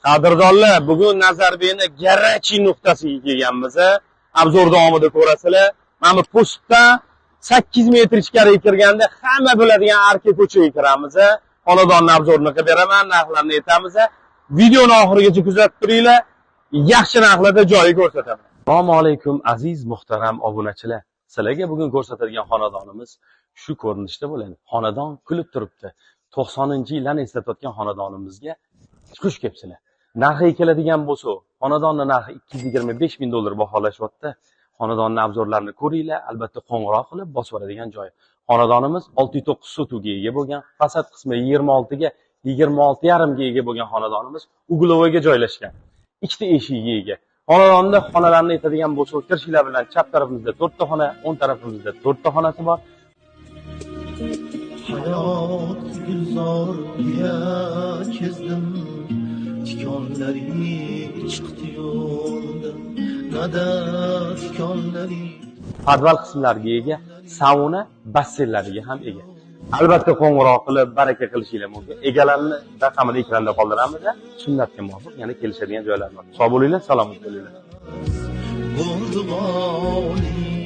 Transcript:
Qadrdonlar, bugun Nazarbekni горячий nuqtasiga kelganmiz. Обзор davomida ko'rasizlar. Mana bu postdan 8 metr ichkariga kirganda hamma biladigan arka ko'chaga kiramiz. Xonadonni обзор ini qilib beraman, narxlarni aytamiz. Videoni oxirigacha kuzatib turinglar. Yaxshi narxlarda joyi ko'rsataman. Assalomu alaykum, aziz muhtaram obunachilar. Sizlarga bugun ko'rsatadigan xonadonimiz shu ko'rinishda bo'ladi. Xonadon kulib turibdi. 90-yillarni eslatayotgan xonadonimizga xush kelibsizlar. Narxiga keladigan bo'lsa, xonadonni narxi 225 ming dollar baholashyapti. Xonadonni обзор larini ko'ringlar, albatta qo'ng'iroq qilib bosib yuboradigan joyi. Xonadonimiz 6,9 sotixga ega bo'lgan, fasad qismi 26 ga 26,5 ga ega bo'lgan xonadonimiz угловой ga joylashgan. Ikkita eshigiga ega. Xonadonda xonalarni aytadigan bo'lsak, kirishlar bilan chap tarafimizda 4 ta xona, o'ng tarafimizda 4 ta xonasi bor. Hayot gulzor deya kezdim, tikonlari chiqdi yo'lda nada tikonlari. Podval qismlariga ega, sauna, basseynlariga ham ega. Albatta qo'ng'iroq qilib baraka qilishinglar mumkin. Egalarini raqamini ekranda qoldiramiz. Sunnatga muvofiq yana kelishadigan joylar bor. Sog' bo'linglar, salomat bo'linglar. Bo'ldi g'olib.